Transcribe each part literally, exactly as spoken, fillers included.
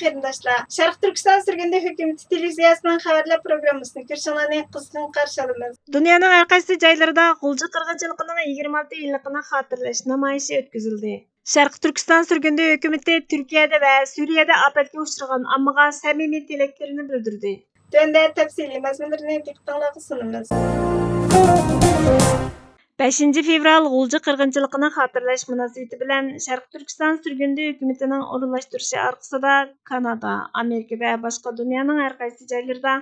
قېرىنداشلار، شەرقىي تۈركىستان سۈرگۈندە ھۆكۈمىتى تېلېۋىزىيەسىنىڭ خەۋەرلەر پروگراممىسىنى كۆرۈشۈڭلارنى قىزغىن قارشى ئالىمىز. دۇنيانىڭ ھەر قايسى جايلىرىدا غۇلجا قىرغىنچىلىقىنىڭ يىگىرمە ئالتە يىللىقىنى خاتىرىلەش نامايىشى ئۆتكۈزۈلدى. شەرقىي تۈركىستان سۈرگۈندە ھۆكۈمىتى تۈركىيەدە ۋە سۈرىيەدە ئاپەتكە ئۇچرىغان ئاممىغا سەمىمىي تىلەكلىرىنى بىلدۈردى. تۆۋەندە تەپسىلىي مەزمۇنلىرىنى دىققىتىڭلارغا سۇنىمىز. بەشىنچى فېۋرال غۇلجا قىرغىنچىلىقىنى خاتىرىلەش مۇناسىۋىتى بىلەن شەرقىي تۈركىستان سۈرگۈندە ھۆكۈمىتىنىڭ ئورۇنلاشتۇرۇشى ئارقىسىدا كانادا، ئامېرىكا ۋە باشقا دۇنيانىڭ ھەر قايسى جايلىرىدا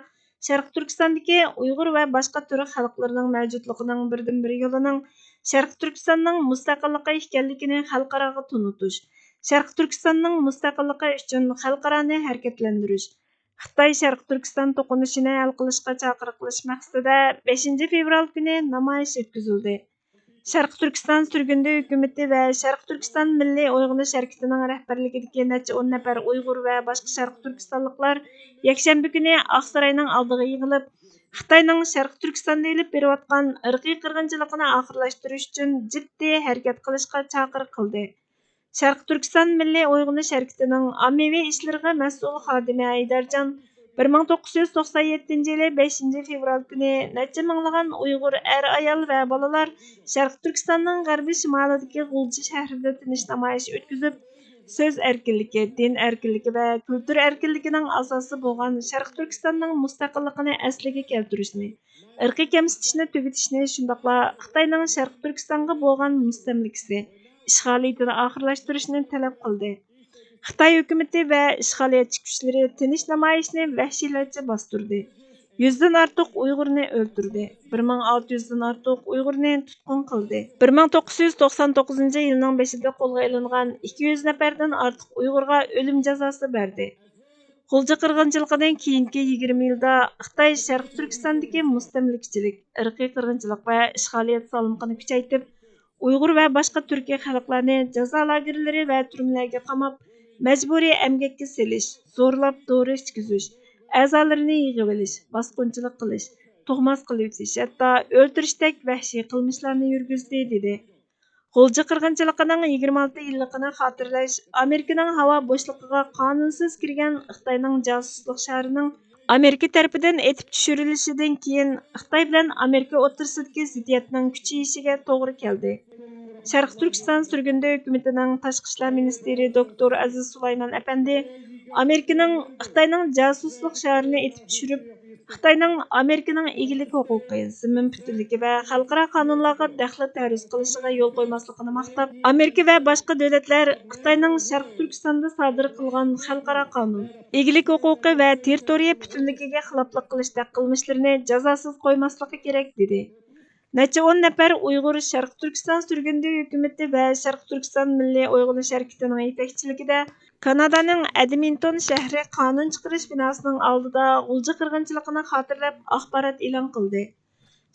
شەرقىي تۈركىستاندىكى ئۇيغۇر ۋە باشقا تۈرك خەلقلىرىنىڭ مەۋجۇتلۇقىنىڭ بىردىنبىر يولىنىڭ شەرقىي تۈركىستاننىڭ مۇستەقىللىقى ئىكەنلىكىنى خەلقئاراغا تونۇتۇش، شەرقىي تۈركىستاننىڭ مۇستەقىللىقى ئۈچۈن خەلقئارانى ھەرىكەتلەندۈرۈش، خىتاي شەرقىي تۈركىستان توقۇنۇشىنى ھەل قىلىشقا چاقىرىق قىلىش مەقسىتىدە بەشىنچى فېۋرال كۈنى نامايىش ئۆتكۈزۈلدى. شەرقىي تۈركىستان سۈرگۈندە ھۆكۈمىتى ۋە شەرقىي تۈركىستان مىللىي ئويغىنىش ھەرىكىتىنىڭ رەھبەرلىكىدىكى نەچچە ئون نەپەر ئۇيغۇر ۋە باشقا شەرقىي تۈركىستانلىقلار يەكشەنبە كۈنى ئاقساراينىڭ ئالدىغا يىغىلىپ، خىتاينىڭ شەرقىي تۈركىستاندا ئېلىپ بېرىۋاتقان ئىرقىي قىرغىنچىلىقىنى ئاخىرلاشتۇرۇش ئۈچۈن جىددىي ھەرىكەت قىلىشقا چاقىرىق قىلدى. شەرقىي تۈركىستان مىللىي ئويغىنىش ھەرىكىتىنىڭ ئاممىۋى ئىشلىرىغا مەسئۇل خادىمى ھەيدەرجان بىر مىڭ توققۇز يۈز توقسان يەتتىنچى يىلى بەشىنچى فېۋرال كۈنى نەچچە مىڭلىغان ئۇيغۇر ئەر-ئايال ۋە بالىلار شەرقىي تۈركىستاننىڭ غەربىي شىمالىدىكى غۇلجا شەھىرىدە تىنچ نامايىش ئۆتكۈزۈپ، سۆز ئەركىنلىكى، دىن ئەركىنلىكى ۋە كۈلتۈر ئەركىنلىكىنىڭ ئاساسى بولغان شەرقىي تۈركىستاننىڭ مۇستەقىللىقىنى ئەسلىگە كەلتۈرۈشنى، ئىرقىي كەمسىتىشنى تۈگىتىشنى، شۇنداقلا خىتاينىڭ شەرقىي تۈركىستانغا بولغان مۇستەملىكىسى، ئىشغالىيىتىنى ئاخىرلاشتۇرۇشنى تەلەپ قىلدى. خىتاي ھۆكۈمىتى ۋە ئىشغالىيەتچى كۈچلىرى تىنچ نامايىشنى ۋەھشىيلەرچە باستۇردى. يۈزدىن ئارتۇق ئۇيغۇرنى ئۆلتۈردى. بىر مىڭ ئالتە يۈزدىن ئارتۇق ئۇيغۇرنى تۇتقۇن قىلدى. بىر مىڭ توققۇز يۈز توقسان توققۇزىنچى يىلنىڭ بېشىدا قولغا ئېلىنغان ئىككى يۈز نەپەردىن ئارتۇق ئۇيغۇرغا ئۆلۈم جازاسى بەردى. غۇلجا قىرغىنچىلىقىدىن كېيىنكى يىگىرمە يىلدا خىتاي شەرقىي تۈركىستاندىكى مۇستەملىكىچىلىك، ئىرقىي قىرغىنچىلىق ۋە ئىشغالىيەت زالىملىقىنى كۈچەيتىپ، ئۇيغۇر ۋە باشقا تۈركىي خەلقلەرنى جازا لاگېرلىرى ۋە تۈرمىلەرگە قاماپ، مەجبۇرىي ئەمگەككە سېلىش، زورلاپ دورا ئىچكۈزۈش، ئەزالىرىنى يىغىۋېلىش، باسقۇنچىلىق قىلىش، تۇغماس قىلىۋېتىش، ھەتتا ئۆلتۈرۈشتەك ۋەھشىي قىلمىشلارنى يۈرگۈزدى، دېدى. غۇلجا قىرغىنچىلىقىنىڭ يىگىرمە ئالتە يىللىقىنى خاتىرىلەش ئامېرىكىنىڭ ھاۋا بوشلۇقىغا قانۇنسىز كىرگەن خىتاينىڭ جاسۇسلۇق شارىنىڭ ئامېرىكا تەرىپىدىن ئېتىپ چۈشۈرۈلۈشىدىن كېيىن، خىتاي بىلەن ئامېرىكا ئوتتۇرىسىدىكى زىددىيەتنىڭ كۈچىيىشىگە توغرا كەلدى. شەرقىي تۈركىستان سۈرگۈندە ھۆكۈمىتىنىڭ تاشقى ئىشلار مىنىستىرى دوكتور ئەزىز سۇلايمان ئەپەندى ئامېرىكىنىڭ خىتاينىڭ جاسۇسلۇق شارىنى ئېتىپ چۈشۈرۈپ، خىتاينىڭ ئامېرىكىنىڭ ئىگىلىك ھوقۇقى، زېمىن پۈتۈنلۈكى ۋە خەلقئارا قانۇنلارغا دەخلى تەرۇز قىلىشىغا يول قويماسلىقىنى ماختاپ، ئامېرىكا ۋە باشقا دۆلەتلەر خىتاينىڭ شەرقىي تۈركىستاندا سادىر قىلغان خەلقئارا قانۇن، ئىگىلىك ھوقۇقى ۋە تېررىتورىيە پۈتۈنلۈكىگە خىلاپلىق قىلىشتەك قىلمىشلىرىنى جازاسىز قويماسلىقى كېرەك، دېدى. نەچچە ئون نەپەر ئۇيغۇر شەرقىي تۈركىستان سۈرگۈندە ھۆكۈمىتى ۋە شەرقىي تۈركىستان مىللىي ئويغىنىش ھەرىكىتىنىڭ يېتەكچىلىكىدە كانادانىڭ ئەدمىنتون شەھىرى قانۇن چىقىرىش بىناسىنىڭ ئالدىدا غۇلجا قىرغىنچىلىقىنى خاتىرىلەپ ئاخبارات ئېلان قىلدى.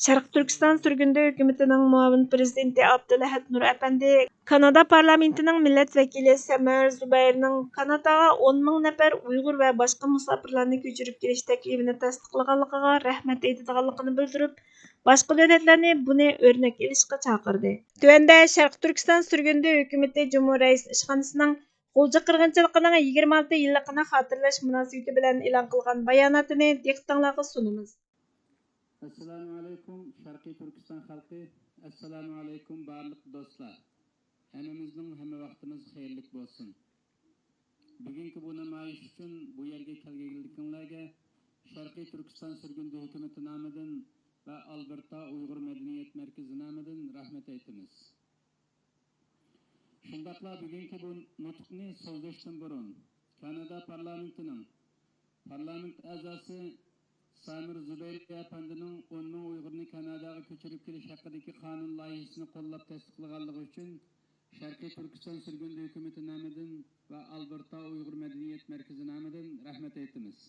شەرقىي تۈركىستان سۈرگۈندە ھۆكۈمىتىنىڭ مۇئاۋىن پىرېزىدېنتى ئابدۇلئەھەد نۇر ئەپەندى كانادا پارلامېنتىنىڭ مىللەت ۋەكىلى سەمەر زۇبەيرنىڭ كاناداغا ئون مىڭ نەپەر ئۇيغۇر ۋە باشقا مۇساپىرلارنى كۆچۈرۈپ كېلىش تەكلىپىنى تەستىقلىغانلىقىغا رەھمەت ئېيتىدىغانلىقىنى بىلدۈرۈپ، باشقا دۆلەتلەرنى بۇنى ئۆرنەك ئېلىشقا چاقىردى. تۆۋەندە شەرقىي تۈركىستان سۈرگۈندە ھۆكۈمىتى جۇمھۇر رەئىس ئىشخانىسىنىڭ غۇلجا قىرغىنچىلىقىنىڭ يىگىرمە ئالتە يىللىقىنى خاتىرىلەش مۇناسىۋىتى بىلەن ئېلان قىلغان باياناتىنى دىققىتىڭلارغا سۇنىمىز. ئەسسالامۇ ئەلەيكۇم، شەرقىي تۈركىستان خەلقى. ئەسسالامۇ ئەلەيكۇم، بارلىق دوستلار. ھەممىمىزنىڭ ھەممە ۋاقتىمىز خەيرلىك بولسۇن. بۈگۈنكى بۇ نامايىش ئۈچۈن بۇ يەرگە كەلگەنلىكىڭلارگە شەرقىي تۈركىستان سۈرگۈندە ھۆكۈمىتى نامىدىن ۋە ئالبېرتا ئۇيغۇر مەدەنىيەت مەركىزى نامىدىن رەھمەت ئېيتىمىز. شۇنداقلا بۈگۈنكى بۇ نۇتۇقنى سوزۇشتىن بۇرۇن، كانادا پارلامېنتىنىڭ پارلامېنت ئەزاسى سامىر زۇبەيرى ئەپەندىنىڭ ئون مىڭ ئۇيغۇرنى كاناداغا كۆچۈرۈپ كېلىش ھەققىدىكى قانۇن لايىھىسىنى قوللاپ تەستىقلىغانلىقى ئۈچۈن شەرقىي تۈركىستان سۈرگۈندە ھۆكۈمىتى نامىدىن ۋە ئالبېرتا ئۇيغۇر مەدەنىيەت مەركىزى نامىدىن رەھمەت ئېيتىمىز.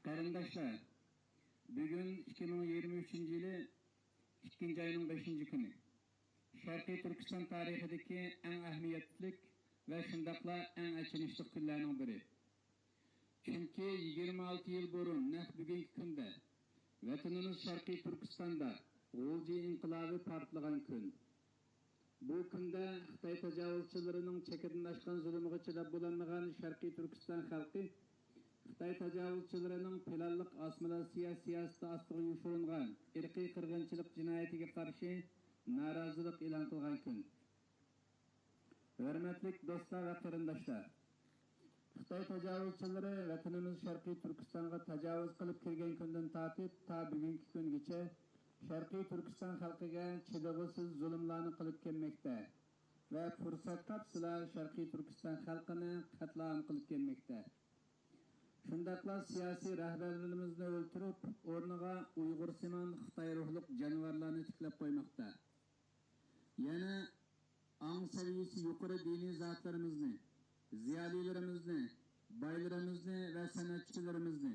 قېرىنداشلار، بۈگۈن ئىككى مىڭ يىگىرمە ئۈچىنچى يىلى ئىككىنچى ئاينىڭ بەشىنچى كۈنى. شەرقىي تۈركىستان تارىخىدىكى ئەڭ ئەھمىيەتلىك ۋە شۇنداقلا ئەڭ ئېچىنىشلىق كۈنلەرنىڭ بىرى. چۈنكى يىگىرمە ئالتە يىل بۇرۇن، نەق بۈگۈنكى كۈندە، ۋەتىنىمىز شەرقىي تۈركىستاندا غۇلجا ئىنقىلابى پارتلىغان كۈن. بۇ كۈندە خىتاي تاجاۋۇزچىلىرىنىڭ چېكىدىن ئاشقان زۇلۇمىغا چىداپ بولالمىغان شەرقىي تۈركىستان خەلقى خىتاي تاجاۋۇزچىلىرىنىڭ پىلانلىق ئاسسىمىلياتسىيە سىياسىتى ئاستىغا يوشۇرۇنغان ئىرقىي قىرغىنچىلىق جىنايىتىگە قارشى نارازىلىق ئېلان قىلغان كۈن. ھۆرمەتلىك دوستلار ۋە قېرىنداشلار! خىتاي تاجاۋۇزچىلىرى ۋەتىنىمىز شەرقىي تۈركىستانغا تاجاۋۇز قىلىپ كىرگەن كۈندىن تارتىپ تا بۈگۈنكى كۈنگىچە شەرقىي تۈركىستان خەلقىگە چىدىغۇسىز زۇلۇملارنى قىلىپ كەلمەكتە ۋە پۇرسەت تاپسىلا شەرقىي تۈركىستان خەلقىنى قەتلىئام قىلىپ كەلمەكتە. شۇنداقلا سىياسىي رەھبەرلىرىمىزنى ئۆلتۈرۈپ، ئورنىغا ئۇيغۇرسىمان خىتاي روھلۇق جانىۋارلارنى تىكلەپ قويماقتا. يەنە ئاڭ سەۋىيەسى يۇقىرى دىنىي زاتلىرىمىزنى، زىيالىيلىرىمىزنى، بايلىرىمىزنى ۋە سەنئەتچىلىرىمىزنى،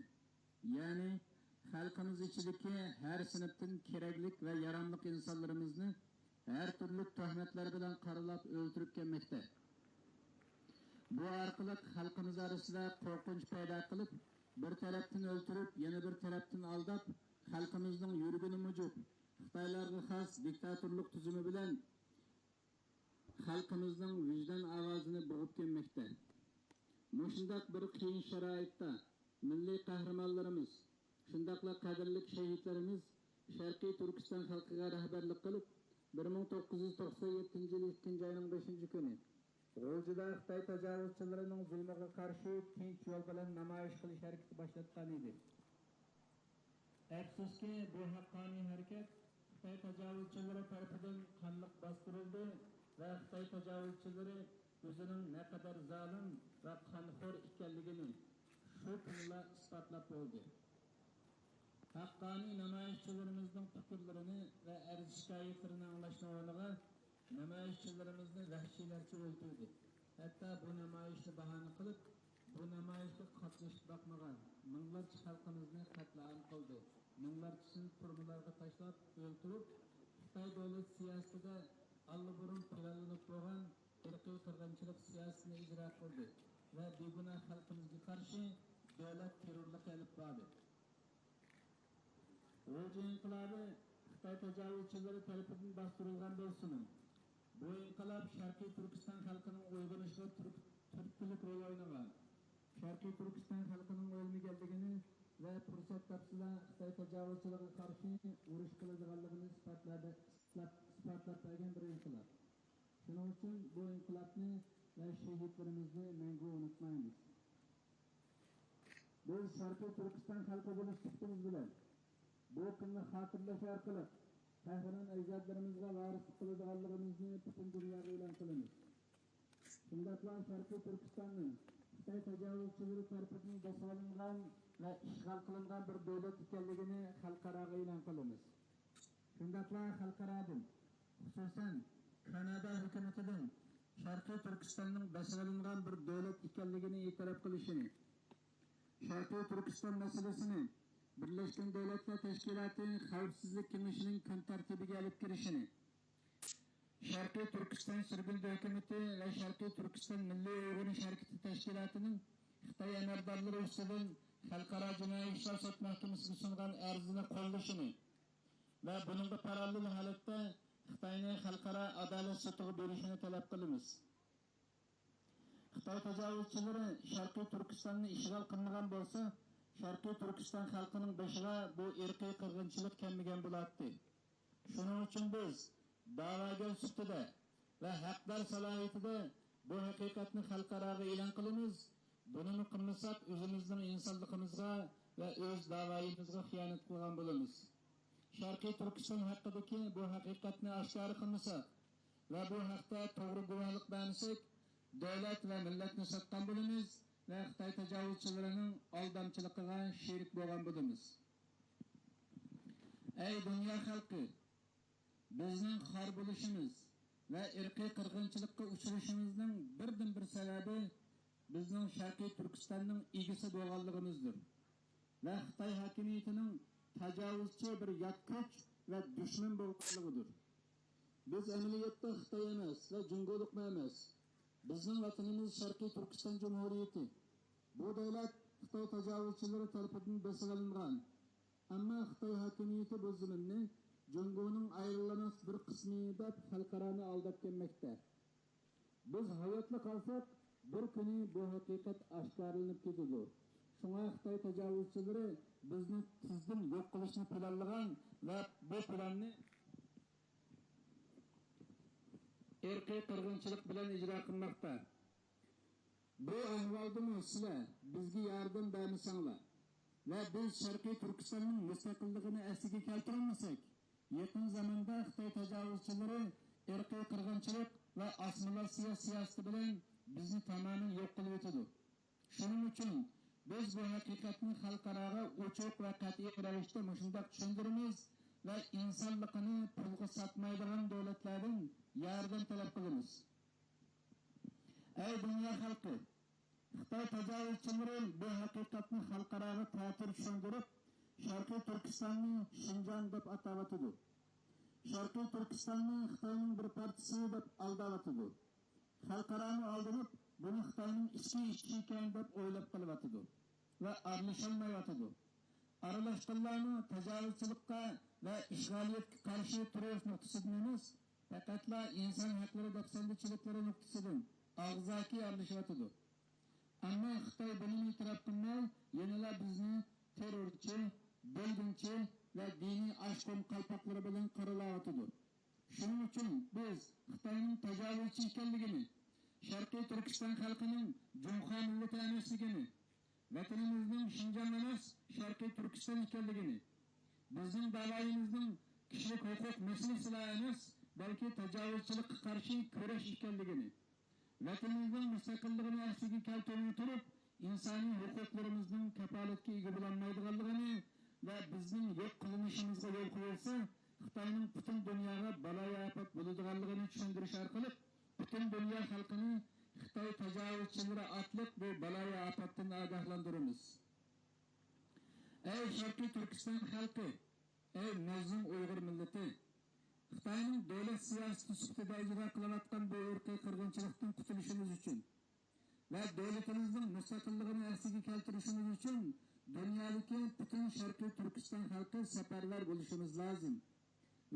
يەنى خەلقىمىز ئىچىدىكى ھەر سىنىپتىن كېرەكلىك ۋە ياراملىق ئىنسانلىرىمىزنى ھەر تۈرلۈك تۆھمەتلەر بىلەن قارىلاپ ئۆلتۈرۈپ كەلمەكتە. بۇ ئارقىلىق خەلقىمىز ئارىسىدا قورقۇنچ پەيدا قىلىپ، بىر تەرەپتىن ئۆلتۈرۈپ، يەنە بىر تەرەپتىن ئالداپ، خەلقىمىزنىڭ يۈرىكىنى مۇجۇپ، خىتايلارغا خاس دىكتاتورلۇق تۈزۈمى بىلەن خەلقىمىزنىڭ ۋىجدان ئاۋازىنى بوغۇپ كەلمەكتە. مۇشۇنداق بىر قىيىن شارائىتتا مىللىي قەھرىمانلىرىمىز، شۇنداقلا قەدىرلىك شېھىتلىرىمىز شەرقىي تۈركىستان خەلقىگە رەھبەرلىك قىلىپ، بىر مىڭ توققۇز يۈز توقسان يەتتىنچى يىل ئىككىنچى ئاينىڭ بەشىنچى كۈنى غۇلجىدا خىتاي تاجاۋۇزچىلىرىنىڭ زۇلمىغا قارشى تىنچ يول بىلەن نامايىش قىلىش ھەرىكىتى باشلاتقان ئىدى. ئەپسۇسكى، بۇ ھەققانىي ھەرىكەت خىتاي تاجاۋۇزچىلىرى تەرىپىدىن قانلىق باستۇرۇلدى ۋە خىتاي تاجاۋۇزچىلىرى ئۆزىنىڭ نەقەدەر زالىم ۋە قانخور ئىكەنلىكىنى شۇ كۈنىلا ئىسپاتلاپ بولدى. ھەققانىي نامايىشچىلىرىمىزنىڭ پىكىرلىرىنى ۋە ئەرز-شىكايەتلىرىنى ئاڭلاشنىڭ ئورنىغا، نامايىشچىلىرىمىزنى ۋەھشىيلەرچە ئۆلتۈردى. ھەتتا بۇ نامايىشنى باھانە قىلىپ، بۇ نامايىشقا قاتنىشىپ باقمىغان مىڭلارچە خەلقىمىزنى قەتلىئام قىلدى. مىڭلارچىسىنى تۈرمىلەرگە تاشلاپ ئۆلتۈرۈپ، خىتاي دۆلەت سىياسىتىدە ئاللىبۇرۇن پىلانلىنىپ بولغان ئىرقىي قىرغىنچىلىق سىياسىتىنى ئىجرا قىلدى ۋە بىگۇناھ خەلقىمىزگە قارشى دۆلەت تېررورلۇقى ئېلىپ باردى. غۇلجا ئىنقىلابى خىتاي تاجاۋۇزچىلىرى تەرىپىدىن باستۇرۇلغان بولسىمۇ، بۇ ئىنقىلاپ شەرقىي تۈركىستان خەلقىنىڭ ئويغىنىشىغا تۈرك-، تۈرتكىلىك رول ئوينىغان، شەرقىي تۈركىستان خەلقىنىڭ ئۆلمىگەنلىكىنى ۋە پۇرسەت تاپسىلا خىتاي تاجاۋۇزچىلىرىغا قارشى ئۇرۇش قىلىدىغانلىقىنى ئىسپاتلاپ، ئىسپاتلاپ بەرگەن بىر ئىنقىلاب. شۇنىڭ ئۈچۈن بۇ ئىنقىلابنى ۋە شېھىتلىرىمىزنى مەڭگۈ ئۇنتۇمايمىز. بىز شەرقىي تۈركىستان خەلقى بولۇش سۈپىتىمىز بىلەن بۇ كۈننى خاتىرىلەش ئارقىلىق قەھرىمان ئەجدادلىرىمىزغا ۋارىسلىق قىلىدىغانلىقىمىزنى پۈتۈن دۇنياغا ئېلان قىلىمىز. شۇنداقلا شەرقىي تۈركىستاننىڭ خىتاي تاجاۋۇزچىلىرى تەرىپىدىن باسىۋېلىنغان ۋە ئىشغال قىلىنغان بىر دۆلەت ئىكەنلىكىنى خەلقئاراغا ئېلان قىلىمىز. شۇنداقلا خەلقئارادىن، خۇسۇسەن، كانادا ھۆكۈمىتىدىن شەرقىي تۈركىستاننىڭ بېسىۋېلىنغان بىر دۆلەت ئىكەنلىكىنى ئېتىراپ قىلىشىنى، شەرقىي تۈركىستان مەسىلىسىنى بىرلەشكەن دۆلەتلەر تەشكىلاتى خەۋپسىزلىك كېڭىشىنىڭ كۈن تەرتىپىگە ئېلىپ كىرىشىنى، شەرقىي تۈركىستان سۈرگۈندە ھۆكۈمىتى ۋە شەرقىي تۈركىستان مىللىي ئويغىنىش ھەرىكىتى تەشكىلاتىنىڭ خىتاي ئەمەلدارلىرى ئۈستىدىن خەلقئارا جىنايى ئىشلار سوت مەھكىمىسىگە سۇنغان ئەرزىنى قوللىشىنى، ۋە بۇنىڭغا پاراللېل ھالەتتە خىتاينى خەلقئارا ئادالەت سوتىغا بېرىشىنى تەلەپ قىلىمىز. خىتاي تاجاۋۇزچىلىرى شەرقىي تۈركىستاننى ئىشغال قىلمىغان بولسا، شەرقىي تۈركىستان خەلقىنىڭ بېشىغا بۇ ئىرقىي قىرغىنچىلىق كەلمىگەن بولاتتى. شۇنىڭ ئۈچۈن بىز داۋاگەر سۈپىتىدە ۋە ھەقدار سالاھىيىتىدە بۇ ھەقىقەتنى خەلقئاراغا ئېلان قىلىمىز. بۇنىمۇ قىلمىساق، ئۆزىمىزنىڭ ئىنسانلىقىمىزغا ۋە ئۆز داۋايىمىزغا خىيانەت قىلغان بولىمىز. شەرقىي تۈركىستان ھەققىدىكى بۇ ھەقىقەتنى ئاشكارا قىلمىساق ۋە بۇ ھەقتە توغرا گۇۋاھلىق بەرمىسەك، دۆلەت ۋە مىللەتنى ساتقان بولىمىز ۋە خىتاي تاجاۋۇزچىلىرىنىڭ ئالدامچىلىقىغا شېرىك بولغان بولىمىز. ئەي دۇنيا خەلقى! بىزنىڭ خار بولۇشىمىز ۋە ئىرقىي قىرغىنچىلىققا ئۇچرىشىمىزنىڭ بىردىنبىر سەۋەبى بىزنىڭ شەرقىي تۈركىستاننىڭ ئىگىسى بولغانلىقىمىزدۇر ۋە خىتاي ھاكىمىيىتىنىڭ تاجاۋۇزچى بىر يات كۈچ ۋە دۈشمەن بولغانلىقىدۇر. بىز ئەمەلىيەتتە خىتاي ئەمەس ۋە جۇڭگولۇقمۇ ئەمەس. بىزنىڭ ۋەتىنىمىز شەرقىي تۈركىستان جۇمھۇرىيىتى. بۇ دۆلەت خىتاي تاجاۋۇزچىلىرى تەرىپىدىن بېسىۋېلىنغان. ئەمما خىتاي ھاكىمىيىتى بۇ زېمىننى جۇڭگونىڭ ئايرىلماس بىر قىسمى دەپ خەلقئارانى ئالداپ كەلمەكتە. بىز ھاياتلا قالساق، بىر كۈنى بۇ ھەقىقەت ئاشكارىلىنىپ كېتىدۇ. شۇڭا خىتاي تاجاۋۇزچىلىرى بىزنى تېزدىن يوق قىلىشنى پىلانلىغان ۋە بۇ پىلاننى ئىرقىي قىرغىنچىلىق بىلەن ئىجرا قىلماقتا. بۇ ئەھۋالدىمۇ سىلەر بىزگە ياردەم بەرمىسەڭلار ۋە بىز شەرقىي تۈركىستاننىڭ مۇستەقىللىقىنى ئەسلىگە كەلتۈرەلمىسەك، يېقىن زاماندا خىتاي تاجاۋۇزچىلىرى ئىرقىي قىرغىنچىلىق ۋە ئاسسىمىلياتسىيە سىياسىتى بىلەن بىزنى تامامەن يوق قىلىۋېتىدۇ. شۇنىڭ ئۈچۈن بىز بۇ ھەقىقەتنى خەلقئاراغا ئوچۇق ۋە قەتئىي رەۋىشتە مۇشۇنداق چۈشەندۈرىمىز ۋە ئىنسانلىقىنى پۇلغا ساتمايدىغان دۆلەتلەردىن ياردەم تەلەپ قىلىمىز. ئەي دۇنيا خەلقى! خىتاي تاجاۋۇزچىلىرى بۇ ھەقىقەتنى خەلقئاراغا تەتۈر چۈشەندۈرۈپ، شەرقىي تۈركىستاننى شىنجاڭ دەپ ئاتاۋاتىدۇ. شەرقىي تۈركىستاننى خىتاينىڭ بىر پارچىسى دەپ ئالداۋاتىدۇ. خەلقئارامۇ ئالدىنىپ، بۇنى خىتاينىڭ ئىچكى ئىشى ئىكەن دەپ ئويلاپ قېلىۋاتىدۇ ۋە ئارىلىشالمايۋاتىدۇ. ئارىلاشقانلارمۇ تاجاۋۇزچىلىققا ۋە ئىشغالىيەتكە قارشى تۇرۇش نۇقتىسىدىن ئەمەس، پەقەتلا ئىنسان ھەقلىرى دەپسەندىچىلىكلىرى نۇقتىسىدىن ئاغزاكى ئارىلىشىۋاتىدۇ. ئەمما خىتاي بۇنىمۇ ئېتىراپ قىلماي، يەنىلا بىزنى تېررورچى، بۆلگۈنچى ۋە دىنىي ئاشقۇن قالپاقلىرى بىلەن قارىلاۋاتىدۇ. شۇنىڭ ئۈچۈن بىز خىتاينىڭ تاجاۋۇزچى ئىكەنلىكىنى، شەرقىي تۈركىستان خەلقىنىڭ جۇڭخۇا مىللىتى ئەمەسلىكىنى، ۋەتىنىمىزنىڭ شىنجاڭ ئەمەس، شەرقىي تۈركىستان ئىكەنلىكىنى، بىزنىڭ داۋايىمىزنىڭ كىشىلىك ھوقۇق مەسىلىسىلا ئەمەس، بەلكى تاجاۋۇزچىلىققا قارشى كۈرەش ئىكەنلىكىنى، ۋەتىنىمىزنىڭ مۇستەقىللىقىنى ئەسلىگە كەلتۈرمەي تۇرۇپ، ئىنسانىي ھوقۇقلىرىمىزنىڭ كاپالەتكە ئىگە بولالمايدىغانلىقىنى ۋە بىزنىڭ يوق قىلىنىشىمىزغا يول قويۇلسا، خىتاينىڭ پۈتۈن دۇنياغا بالايىئاپەت بولىدىغانلىقىنى چۈشەندۈرۈش ئارقىلىق، پۈتۈن دۇنيا خەلقىنى خىتاي تاجاۋۇزچىلىرى ئاتلىق بۇ بالايىئاپەتتىن ئاگاھلاندۇرىمىز. ئەي شەرقىي تۈركىستان خەلقى! ئەي مەزلۇم ئۇيغۇر مىللىتى! خىتاينىڭ دۆلەت سىياسىتى سۈپىتىدە ئىجرا قىلىۋاتقان بۇ ئىرقىي قىرغىنچىلىقتىن قۇتۇلۇشىمىز ئۈچۈن ۋە دۆلىتىمىزنىڭ مۇستەقىللىقىنى ئەسلىگە كەلتۈرۈشىمىز ئۈچۈن دۇنيادىكى پۈتۈن شەرقىي تۈركىستان خەلقى سەپەرۋەر بولۇشىمىز لازىم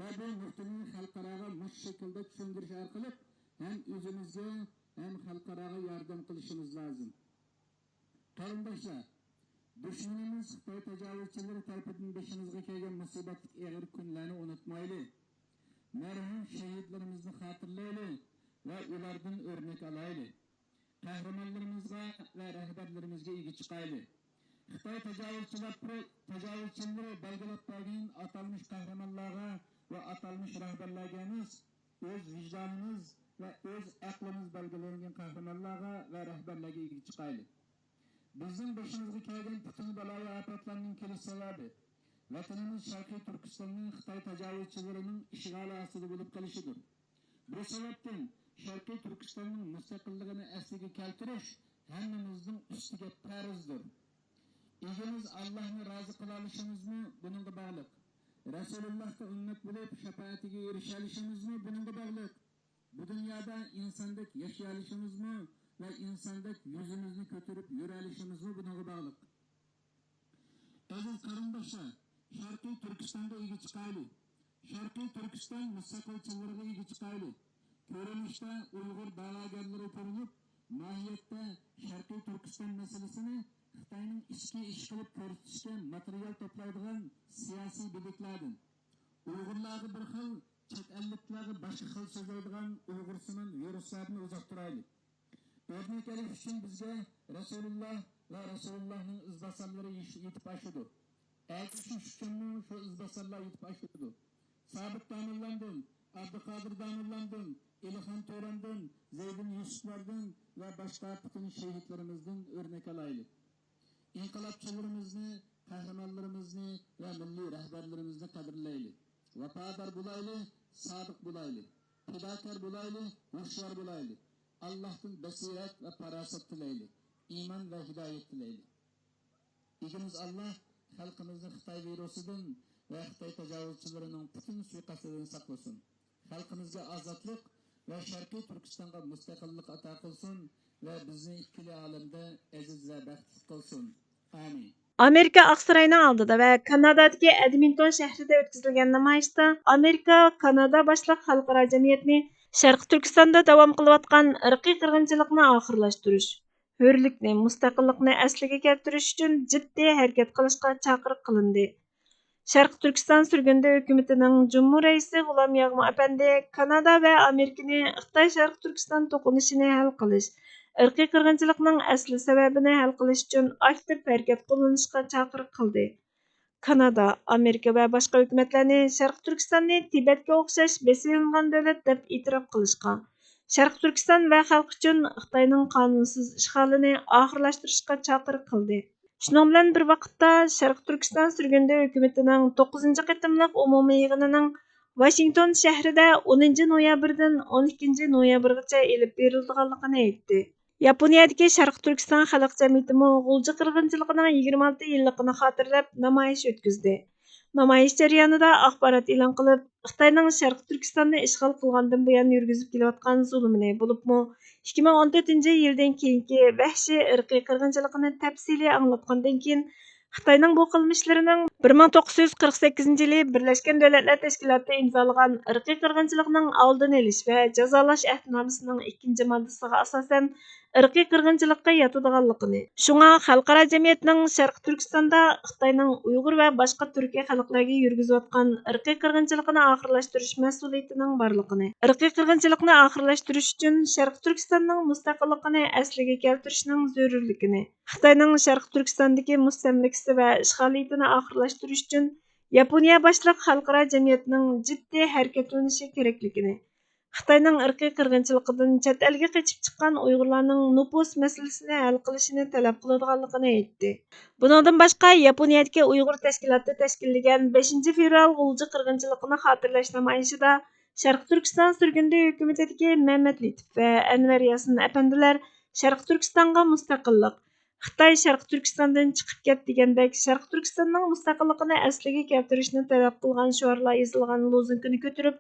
ۋە بۇ نۇقتىنى خەلقئاراغا مۇشۇ شەكىلدە چۈشەندۈرۈش ئارقىلىق ھەم ئۆزىمىزگە، ھەم خەلقئاراغا ياردەم قىلىشىمىز لازىم. قېرىنداشلار، دۈشمىنىمىز خىتاي تاجاۋۇزچىلىرى تەرىپىدىن بېشىمىزغا كەلگەن مۇسىبەتلىك ئېغىر كۈنلەرنى ئۇنتۇمايلى. مەرھۇم شېھىتلىرىمىزنى خاتىرىلەيلى ۋە ئۇلاردىن ئۆرنەك ئالايلى. قەھرىمانلىرىمىزغا ۋە رەھبەرلىرىمىزگە ئىگە چىقايلى. خىتاي تاجاۋۇزچىلار، تاجاۋۇزچىلىرى بەلگىلەپ بەرگەن ئاتالمىش قەھرىمانلارغا ۋە ئاتالمىش رەھبەرلەرگە ئەمەس، ئۆز ۋىجدانىمىز ۋە ئۆز ئەقلىمىز بەلگىلەنگەن قەھرىمانلارغا ۋە رەھبەرلەرگە ئىگە چىقايلى. بىزنىڭ بېشىمىزغا كەلگەن پۈتۈن بالايىئاپەتلەرنىڭ كېلىش سەۋەبى، ۋەتىنىمىز شەرقىي تۈركىستاننىڭ خىتاي تاجاۋۇزچىلىرىنىڭ ئىشغالى ئاستىدا بولۇپ قېلىشىدۇر. بۇ سەۋەبتىن شەرقىي تۈركىستاننىڭ مۇستەقىللىقىنى ئەسلىگە كەلتۈرۈش ھەممىمىزنىڭ ئۈستىگە پەرزدۇر. ئىگىمىز ئاللاھنى رازى قىلالىشىمىزمۇ بۇنىڭغا باغلىق. رەسۇلۇللاھقا ئۈممەت بولۇپ شاپائەتىگە ئېرىشەلىشىمىزمۇ بۇنىڭغا باغلىق. بۇ دۇنيادا ئىنساندەك ياشىيالىشىمىزمۇ ۋە ئىنساندەك يۈزىمىزنى كۆتۈرۈپ يۈرەلىشىمىزمۇ بۇنىڭغا باغلىق. ئەزىز قېرىنداشلار، شەرقىي تۈركىستانغا ئىگە چىقايلى. شەرقىي تۈركىستان مۇستەقىلچىلىرىغا ئىگە چىقايلى. كۆرۈنۈشتە ئۇيغۇر دەۋاگەرلىرى كۆرۈنۈپ، ماھىيەتتە شەرقىي تۈركىستان مەسىلىسىنى خىتاينىڭ ئىچكى ئىش قىلىپ كۆرسىتىشكە ماتېرىيال توپلايدىغان سىياسىي بىلىكلەردىن، ئۇيغۇرلارغا بىر خىل، چەت ئەللىكلەرگە باشقا خىل سۆزلەيدىغان ئۇيغۇرسىمان ۋىرۇسلاردىن ئۇزاق تۇرايلى. ئۆرنەك ئېلىش ئۈچۈن بىزگە رەسۇلۇللا ۋە رەسۇلۇللانىڭ ئىزباسارلىرى يېش-، يېتىپ ئاشىدۇ. ئەگىشىش ئۈچۈنمۇ شۇ ئىزباسارلار يېتىپ ئاشىدۇ. سابىت داموللاندىن، ئابدۇقادىر داموللاندىن، ئېلىخان تۆرەمدىن، زەيدىن يۈسۈپلەردىن ۋە باشقا پۈتۈن شېھىتلىرىمىزدىن ئۆرنەك ئالايلى. ئىنقىلابچىلىرىمىزنى، قەھرىمانلىرىمىزنى ۋە مىللىي رەھبەرلىرىمىزنى قەدىرلەيلى. ۋاپادار بولايلى، سادىق بولايلى. پىداكار بولايلى، ھوشيار بولايلى. ئاللاھتىن بەسىرەت ۋە پاراسەت تىلەيلى. ئىمان ۋە ھىدايەت تىلەيلى. ئىگىمىز ئاللاھ خەلقىمىزنى خىتاي ۋىرۇسىدىن ۋە خىتاي تاجاۋۇزچىلىرىنىڭ پۈتۈن سۇيىقەستىدىن ساقلىسۇن. خەلقىمىزگە ئازادلىق ۋە شەرقىي تۈركىستانغا مۇستەقىللىق ئاتا قىلسۇن ۋە بىزنى ئىككىلا ئالەمدە ئەزىز ۋە بەختلىك قىلسۇن. ئامىن. ئامېرىكا ئاقساراينىڭ ئالدىدا ۋە كانادادىكى ئەدمىنتون شەھىرىدە ئۆتكۈزۈلگەن نامايىشتا ئامېرىكا، كانادا باشلىق خەلقئارا جەمئىيەتنى شەرقىي تۈركىستاندا داۋام قىلىۋاتقان ئىرقىي قىرغىنچىلىقنى ئاخىرلاشتۇرۇش، ھۆرلۈكنى، مۇستەقىللىقنى ئەسلىگە كەلتۈرۈش ئۈچۈن جىددىي ھەرىكەت قىلىشقا چاقىرىق قىلىندى. شەرقىي تۈركىستان سۈرگۈندە ھۆكۈمىتىنىڭ جۇمھۇر رەئىسى غۇلام ياغما ئەپەندى كانادا ۋە ئامېرىكىنى خىتاي شەرقىي تۈركىستان توقۇنۇشىنى ھەل قىلىش، ئىرقىي قىرغىنچىلىقنىڭ ئەسلى سەۋەبىنى ھەل قىلىش ئۈچۈن ئاكتىپ ھەرىكەت قوللىنىشقا چاقىرىق قىلدى. كانادا، ئامېرىكا ۋە باشقا ھۆكۈمەتلەرنى شەرقىي تۈركىستاننى تىبەتكە ئوخشاش بېسىۋېلىنغان دۆلەت دەپ ئېتىراپ قىلىشقا، شەرقىي تۈركىستان ۋە خەلقى ئۈچۈن خىتاينىڭ قانۇنسىز ئىشغالىنى ئاخىرلاشتۇرۇشقا چاقىرىق قىلدى. شۇنىڭ بىلەن بىر ۋاقىتتا، شەرقىي تۈركىستان سۈرگۈندە ھۆكۈمىتىنىڭ توققۇزىنچى قېتىملىق ئومۇمىي يىغىنىنىڭ ۋاشىنگتون شەھىرىدە ئونىنچى نويابىردىن ئون ئىككىنچى نويابىرغىچە ئېلىپ بېرىلىدىغانلىقىنى ئېيتتى. ياپونىيەدىكى شەرقىي تۈركىستان خەلق جەمئىيىتىمۇ غۇلجا قىرغىنچىلىقىنىڭ يىگىرمە ئالتە يىللىقىنى خاتىرىلەپ نامايىش ئۆتكۈزدى. نامايىش جەريانىدا ئاخبارات ئېلان قىلىپ، خىتاينىڭ شەرقىي تۈركىستاننى ئىشغال قىلغاندىن بۇيان يۈرگۈزۈپ كېلىۋاتقان زۇلۇمىنى، بولۇپمۇ ئىككى مىڭ ئون تۆتىنچى يىلدىن كېيىنكى ۋەھشىي ئىرقىي قىرغىنچىلىقىنى تەپسىلىي ئاڭلاتقاندىن كېيىن، خىتاينىڭ بۇ قىلمىشلىرىنىڭ بىر مىڭ توققۇز يۈز قىرىق سەككىزىنچى يىلى بىرلەشكەن دۆلەتلەر تەشكىلاتى ئىمزالىغان ئىرقىي قىرغىنچىلىقنىڭ ئالدىنى ئېلىش ۋە جازالاش ئەھدىنامىسىنىڭ ئىككىنچى ماددىسىغا ئاساسەن، ئىرقىي قىرغىنچىلىققا ياتىدىغانلىقىنى، شۇڭا خەلقئارا جەمئىيەتنىڭ شەرقىي تۈركىستاندا خىتاينىڭ ئۇيغۇر ۋە باشقا تۈركىي خەلقلەرگە يۈرگۈزۈۋاتقان ئىرقىي قىرغىنچىلىقىنى ئاخىرلاشتۇرۇش مەسئۇلىيىتىنىڭ بارلىقىنى، ئىرقىي قىرغىنچىلىقنى ئاخىرلاشتۇرۇش ئۈچۈن شەرقىي تۈركىستاننىڭ مۇستەقىللىقىنى ئەسلىگە كەلتۈرۈشنىڭ زۆرۈرلۈكىنى، خىتاينىڭ شەرقىي تۈركىستاندىكى مۇستەملىكىسى ۋە ئىشغالىيىتىنى ئاخىرلاشتۇرۇش ئۈچۈن ياپونىيە باشلىق خەلقئارا جەمئىيەتنىڭ جىددىي ھەرىكەتلىنىشى كېرەكلىكىنى، خىتاينىڭ ئىرقىي قىرغىنچىلىقىدىن چەت ئەلگە قېچىپ چىققان ئۇيغۇرلارنىڭ نوپۇس مەسىلىسىنى ھەل قىلىشىنى تەلەپ قىلىدىغانلىقىنى ئېيتتى. بۇنىڭدىن باشقا، ياپونىيەدىكى ئۇيغۇر تەشكىلاتى تەشكىللىگەن بەشىنچى فېۋرال غۇلجا قىرغىنچىلىقىنى خاتىرىلەش نامايىشىدا شەرقىي تۈركىستان سۈرگۈندە ھۆكۈمىتىدىكى مەمەت لېتىپ ۋە ئەنۋەر ياسىن ئەپەندىلەر شەرقىي تۈركىستانغا مۇستەقىللىق، خىتاي شەرقىي تۈركىستاندىن چىقىپ كەت دېگەندەك شەرقىي تۈركىستاننىڭ مۇستەقىللىقىنى ئەسلىگە كەلتۈرۈشنى تەلەپ قىلغان شوئارلار يېزىلغان لوزۇنكىنى كۆتۈرۈپ،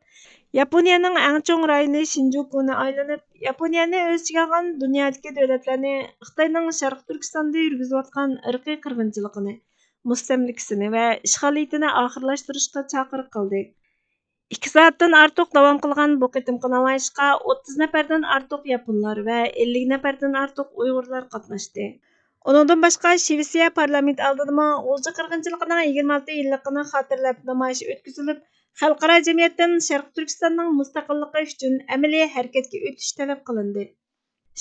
ياپونىيەنىڭ ئەڭ چوڭ رايونى شىنجۇكۇنى ئايلىنىپ، ياپونىيەنى ئۆز ئىچىگە ئالغان دۇنيادىكى دۆلەتلەرنى خىتاينىڭ شەرقىي تۈركىستاندا يۈرگۈزۈۋاتقان ئىرقىي قىرغىنچىلىقىنى، مۇستەملىكىسىنى ۋە ئىشغالىيىتىنى ئاخىرلاشتۇرۇشقا چاقىرىق قىلدى. ئىككى سائەتتىن ئارتۇق داۋام قىلغان بۇ قېتىمقى نامايىشقا ئوتتۇز نەپەردىن ئارتۇق ياپونلار ۋە ئەللىك نەپەردىن ئارتۇق ئۇيغۇرلار قاتناشتى. ئۇنىڭدىن باشقا، شىۋېتسىيە پارلامېنت ئالدىدىمۇ غۇلجا قىرغىنچىلىقىنىڭ يىگىرمە ئالتە يىللىقىنى خاتىرىلەپ نامايىش ئۆتكۈزۈلۈپ، خەلقئارا جەمئىيەتتىن شەرقىي تۈركىستاننىڭ مۇستەقىللىقى ئۈچۈن ئەمەلىي ھەرىكەتكە ئۆتۈش تەلەپ قىلىندى.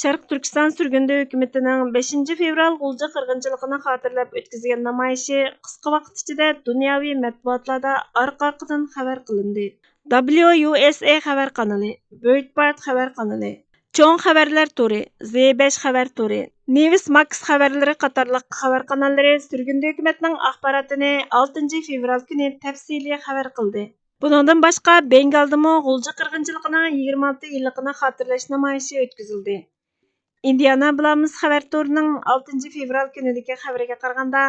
شەرقىي تۈركىستان سۈرگۈندە ھۆكۈمىتىنىڭ بەشىنچى فېۋرال غۇلجا قىرغىنچىلىقىنى خاتىرىلەپ ئۆتكۈزگەن نامايىشى قىسقا ۋاقىت ئىچىدە دۇنياۋى مەتبۇئاتلاردا ئارقا-ئارقىدىن خەۋەر قىلىندى. دابليۇ يۇ ئېس ئېي خەۋەر قانىلى، بويتبارت خەۋەر قانىلى، چوڭ خەۋەرلەر تورى، زې بەش خەۋەر تورى، نېۋىس ماكس خەۋەرلىرى قاتارلىق خەۋەر قاناللىرى سۈرگۈندە ھۆكۈمەتنىڭ ئاخباراتىنى ئالتىنچى فېۋرال كۈنى تەپسىلىي خەۋەر قىلدى. بۇنىڭدىن باشقا، بېنگالدىمۇ غۇلجا قىرغىنچىلىقىنىڭ يىگىرمە ئالتە يىللىقىنى خاتىرىلەش نامايىشى ئۆتكۈزۈلدى. ئىندىيانا بلامىس خەۋەر تورىنىڭ ئالتىنچى فېۋرال كۈنىدىكى خەۋىرىگە قارىغاندا،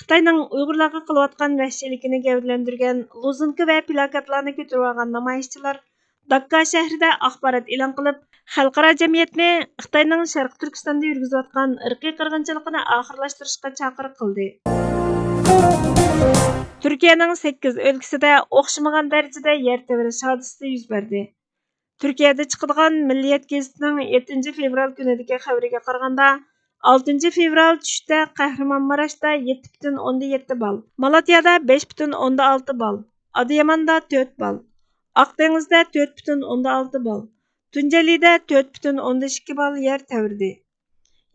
خىتاينىڭ ئۇيغۇرلارغا قىلىۋاتقان ۋەھشىيلىكىنى گەۋدىلەندۈرگەن لوزۇنكا ۋە پىلاكاتلارنى كۆتۈرۈۋالغان نامايىشچىلار داككا شەھىرىدە ئاخبارات ئېلان قىلىپ، خەلقئارا جەمئىيەتنى خىتاينىڭ شەرقىي تۈركىستاندا يۈرگۈزۈۋاتقان ئىرقىي قىرغىنچىلىقىنى ئاخىرلاشتۇرۇشقا چاقىرىق قىلدى. تۈركىيەنىڭ سەككىز ئۆلكىسىدە ئوخشىمىغان دەرىجىدە يەر تەۋرەش ھادىسىسى يۈز بەردى. تۈركىيەدە چىقىدىغان مىللىيەت گېزىتىنىڭ يەتتىنچى فېۋرال كۈنىدىكى خەۋىرىگە قارىغاندا، ئالتىنچى فېۋرال چۈشتە قەھرىمانماراشتا يەتتە پۈتۈن ئوندىن يەتتە بال، مالاتيادا بەش پۈتۈن ئوندىن ئالتە بال، ئادىياماندا تۆت بال، ئاق دېڭىزدا تۆت پۈتۈن ئوندىن ئالتە بال، تۇنجېلىدە تۆت پۈتۈن ئوندىن ئىككى بال يەر تەۋرىدى.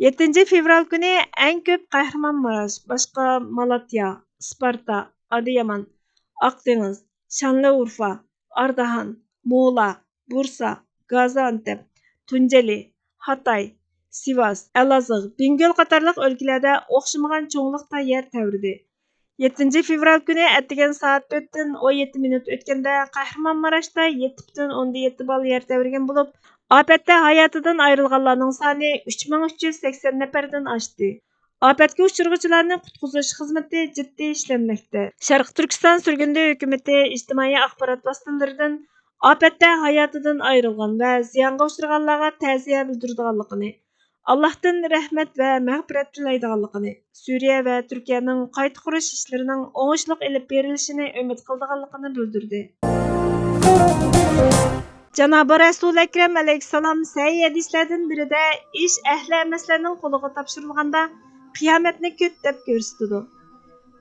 يەتتىنچى فېۋرال كۈنى ئەڭ كۆپ قەھرىمانماراش، باشقا مالاتيا، ئىسپارتا، ئادىيامان، ئاق دېڭىز، شانلىئۇرفا، ئاردىھان، مۇلا، بۇرسا، گازىئانتەپ، تۇنجېلى، ھاتاي، سىۋاس، ئەلازىغ، بىڭگۆل قاتارلىق ئۆلكىلەردە ئوخشىمىغان چوڭلۇقتا يەر تەۋرىدى. يەتتىنچى فېۋرال كۈنى ئەتىگەن سائەت تۆتتىن ئون يەتتە مىنۇت ئۆتكەندە، قەھرىمانماراشتا يەتتە پۈتۈن ئوندىن يەتتە بال يەر تەۋرىگەن بولۇپ، ئاپەتتە ھاياتىدىن ئايرىلغانلارنىڭ سانى ئۈچ مىڭ ئۈچ يۈز سەكسەن نەپەردىن ئاشتى. ئاپەتكە ئۇچرىغۇچىلارنى قۇتقۇزۇش خىزمىتى جىددىي ئىشلەنمەكتە. شەرقىي تۈركىستان سۈرگۈندە ھۆكۈمىتى ئىجتىمائىي ئاخبارات ۋاسىتىلىرىدىن ئاپەتتە ھاياتىدىن ئايرىلغان ۋە زىيانغا ئۇچرىغانلارغا تەزىيە بىلدۈرىدىغانلىقىنى، ئاللاھتىن رەھمەت ۋە مەغپىرەت تىلەيدىغانلىقىنى، سۈرىيە ۋە تۈركىيەنىڭ قايتا قۇرۇش ئىشلىرىنىڭ ئوڭۇشلۇق ئېلىپ بېرىلىشىنى ئۈمىد قىلىدىغانلىقىنى بىلدۈردى. جانابى رەسۇل ئەكرەم ئەلەيھىسسالام سەھىھ ھەدىسلەردىن بىرىدە، ئىش ئەھلى ئەمەسلەرنىڭ قولىغا تاپشۇرۇلغاندا، قىيامەتنى كۈت دەپ كۆرسىتىدۇ.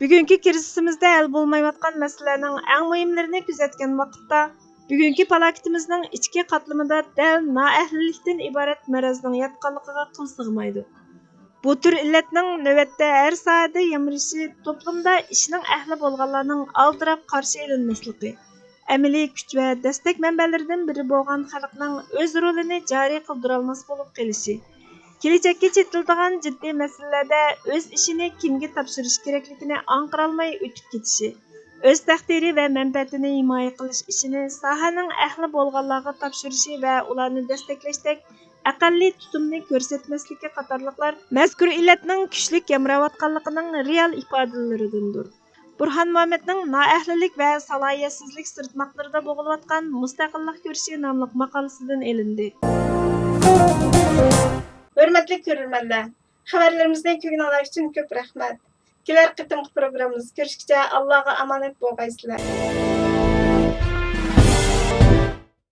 بۈگۈنكى كىرىزىسىمىزدە ھەل بولمايۋاتقان مەسىلىلەرنىڭ ئەڭ مۇھىملىرىنى كۆزەتكەن ۋاقىتتا، بۈگۈنكى پالاكىتىمىزنىڭ ئىچكى قاتلىمىدا دەل نائەھلىلىكتىن ئىبارەت مەرەزنىڭ ياتقانلىقىغا قول سىغمايدۇ. بۇ تۈر ئىللەتنىڭ نۆۋەتتە ھەر ساھەدە يامرىشى توپلۇمدا ئىشنىڭ ئەھلى بولغانلارنىڭ ئالدىراپ قارشى ئېلىنماسلىقى، ئەمەلىي كۈچ ۋە دەستەك مەنبەلىرىدىن بىرى بولغان خەلقنىڭ ئۆز رولىنى جارى قىلدۇرالماس بولۇپ قېلىشى، كېلەچەككە چېتىلىدىغان جىددىي مەسىلىلەردە ئۆز ئىشىنى كىمگە تاپشۇرۇش كېرەكلىكىنى ئاڭقىرالماي ئۆتۈپ كېتىشى، ئۆز تەقدىرى ۋە مەنپەئەتىنى ھىمايە قىلىش ئىشىنى ساھەنىڭ ئەھلى بولغانلارغا تاپشۇرۇشى ۋە ئۇلارنى دەستەكلەشتەك ئەقەللىي تۇتۇمنى كۆرسەتمەسلىكى قاتارلىقلار مەزكۇر ئىللەتنىڭ كۈچلۈك يامراۋاتقانلىقىنىڭ رېئال ئىپادىلىرىدىندۇر. بۇرھان مۇھەممەدنىڭ نائەھلىلىك ۋە سالاھىيەتسىزلىك سىرتماقلىرىدا بوغۇلۇۋاتقان مۇستەقىللىق كۈرىشى ناملىق ماقالىسىدىن ئېلىندى. ھۆرمەتلىك كۆرۈرمەنلەر، خەۋەرلىرىمىزنى كۆرگىنىڭلار ئۈچۈن كۆپ رەھمەت. كېلەر قېتىمقى پروگراممىمىزدا كۆرۈشكىچە ئاللاغا ئامانەت بولغايسىلەر.